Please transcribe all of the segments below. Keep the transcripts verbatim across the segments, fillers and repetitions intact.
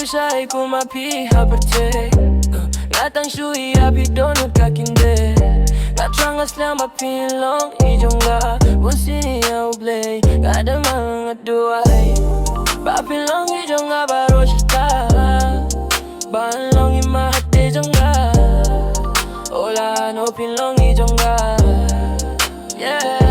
Shai kum ma phi ha pyrthei. Nga tang shu ïa phi dohnud ka kynde. Nga thrang nga slam ba phi long i jong nga. Bun sien ïa U Blei nga da ma nga duwai ba phi long i jong nga baroh shata. Ban long i mat i jong nga. Ola no phi long i jong nga. Yeah.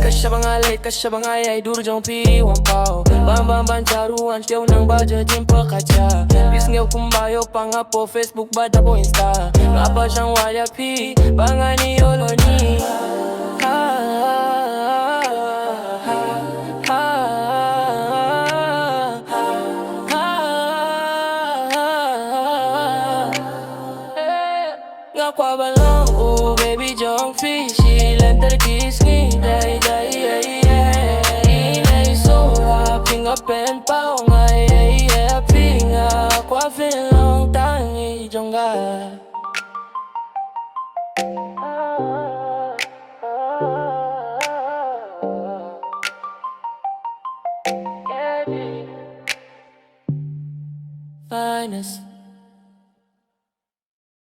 Ka shaba nga leit, ka shaba nga ïai dur jong phi wan paw. Bam bam ban charu wan siew nang ba jajim pa kacha. Phi sngew kumba ïoh pa nga po Facebook ba da po Insta. Nga ba shang wal ïa phi ba nga ni olo ni. Ha, ha, ha, ha. Nga kwah ban long u baby jong phi shi lynter ki sngi dei dei, yeah, yeah. I lei so ha phi nga pen paw nga, yeah, yeah. Phi nga kwah phi long tang i jong nga. Finest.